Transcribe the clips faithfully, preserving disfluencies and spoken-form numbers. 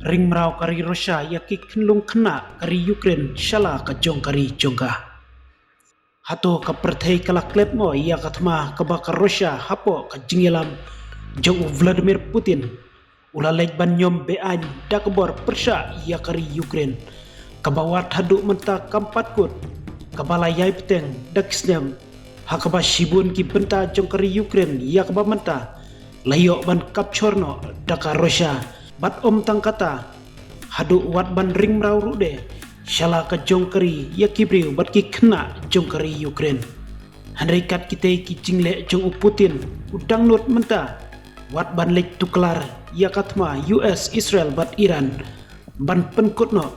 Ring mraw ka ri Russia ïa ki khyllung khynnah ka ri Ukraine sha la ka jong ka ri jong ka. Hato ka pyrthei ka la klet mo ïa ka thma kaba ka Russia hapoh ka jingïalam jong u Vladimir Putin u la leit ban ñiom beaiñ da ka bor pyrshah ïa ka ri Ukraine, kaba wat haduh mynta kam pat kut, kaba la ïai bteng da ki snem, ha kaba shibun ki bynta jong ka ri Ukraine ïa kaba mynta la ïoh ban kap shor noh da ka Russia, bad ym tang kata, haduh wat ban ring mraw ruh de sha la ka jong ka ri ïa ki briew bad ki khynnah jong ka ri Ukraine. Hynrei kat kitei ki jingleh jong u Putin u dang nud mynta wat ban leit tuklar ïa ka thma U S, Israel bad Iran ban pynkut noh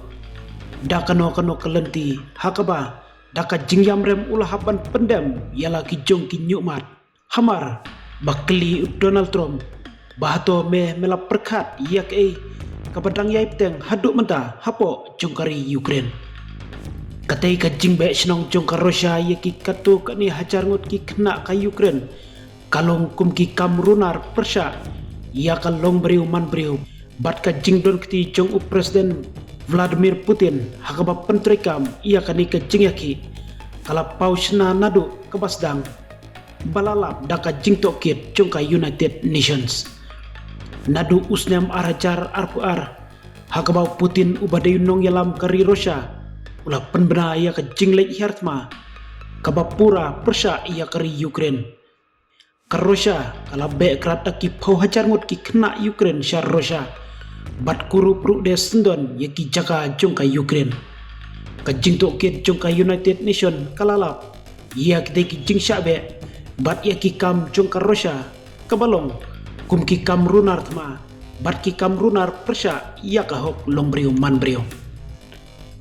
da kano kano ka lynti, ha kaba da ka jingïam rem u la hap ban pyndem ïa la ki jong ki ñiuhmat. Hamar ba kylli u Donald Trump ba hato me, me la pyrkhat ïa kaei kaba dang ïai bteng haduh mynta hapoh jong ka ri Ukraine. Katei ka jingbeh shnong jong ka Russia ïa ki katto katne hajar ngut ki khynnah ka Ukraine ka long kum ki kam runar pyrshah ïa ka longbriew manbriew, bad ka jingdon kti jong u President Vladimir Putin ha kaba pyntreikam ïa kane ka jingïakhih ka la paw shna naduh kaba sdang, ba la lap da ka jingtohkit jong ka United Nations. Naduh u snem ar hajar arphew ar, ha kaba u Putin uba dei u nongïalam ka ri Russia u la pynbna ïa ka jingleit hiar thma kaba pura pyrshah ïa ka ri Ukraine. Ka Russia ka la beh krat da ki phew hajar ngut ki khynnah Ukraine sha Russia, bad kurup ruh de syndon ïa ki jaka jong ka Ukraine. Ka jingtohkit jong ka United Nation ka la lap ïa kitei ki jingshah beh bad ïa ki kam jong ka Russia kaba long kum ki kam runar thma bad ki kam runar pyrshah ïa ka hok longbriew manbriew.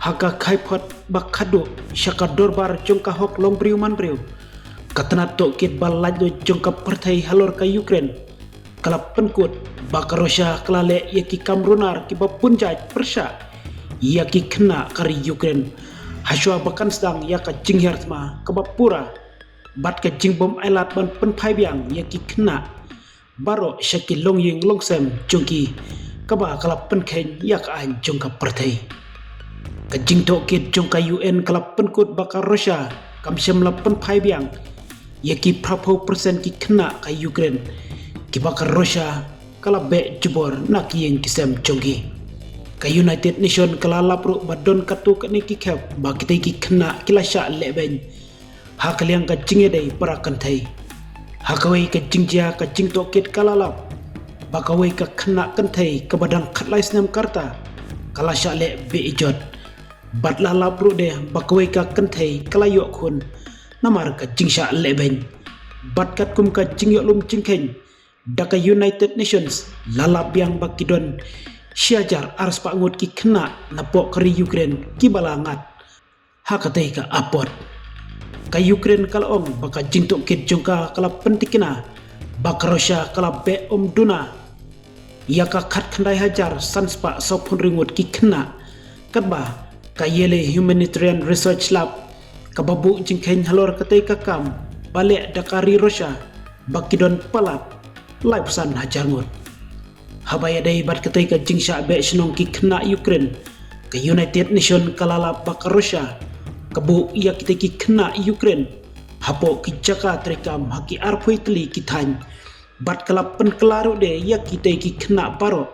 Ha ka khaiphot ba khadduh sha ka dorbar jong ka hok longbriew manbriew, ka tnat tohkit ba laitluid jong ka pyrthei halor ka Ukraine ka la pynkut ba ka Russia ka la leh ïa ki kam runar kiba bun jait pyrshah ïa ki khynnah ka ri Ukraine, hashwa ba kan sdang ïa ka jinghiar thma kaba pura bad ka jingbym ailad ban pynphai biang ïa ki khynnah baroh sha ki longïing longsem jong ki, kaba ka la pynkheiñ ïa ka aiñ jong ka pyrthei. Ka jingtohkit jong ka U N ka la pynkut ba ka Russia kam shym la pynphai biang ïa ki phra phew percent ki khynnah ka Ukraine kiba ka Russia ka la beh jubor na ki ïing ki sem jong ki. Ka United Nation ka la lap ruh ba don katto katne ki khep ba kitei ki khynnah ki la shah lehbeiñ ha ka liang ka jingïadei para kynthei. Ha kawei ka jingjia ka jingtohkit ka la lap ba kawei ka khynnah kynthei kaba dang khatlai snem ka rta ka la shah leh be-ijot. Bad la lap ruh de ba kawei ka kynthei ka la ïoh khun namar ka jingshah lehbeiñ. Bad katkum ka jingïohlum jingkheiñ da ka United Nations, la lap biang ba ki don shi hajar ar spah ngut ki khynnah napoh ka ri Ukraine kiba la ngat ha katei ka apot. Ka Ukraine ka la ong ba ka jingtohkit jong ka ka la pyntikna ba ka Russia ka la beh ym duna ïa ka khatkhyndai hajar san spah sawphew hynriew ngut ki khynnah, katba ka Yele Humanitarian Research Lab kaba buh jingkheiñ halor katei ka kam ba leh da ka ri Russia ba ki don palat laiphew san hajar ngut. Haba ïadei bad katei ka jingshah beh shnong ki khynnah Ukraine, ka United Nation ka la lap ba ka Russia ka buh ïa kitei ki khynnah Ukraine hapoh ki jaka treikam ha ki arphew tylli ki thaiñ, bad ka la pynkylla ruh de ïa kitei ki khynnah baroh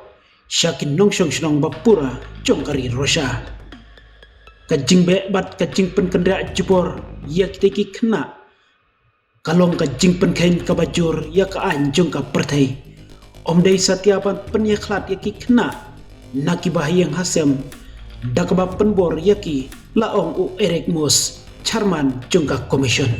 sha ki nongshong shnong ba pura jong ka ri Russia. Ka jingbeh bad ka jingpynkynriah jubor ïa kitei ki khynnah ka long ka jingpynkheiñ kaba jur ïa ka aiñ jong ka pyrthei. Ym dei satia ban pynïakhlad ïa ki khynnah na kiba ha ïing ha sem da kaba pynbor ïa ki, la ong u Eric Moos, chairman jong ka commission.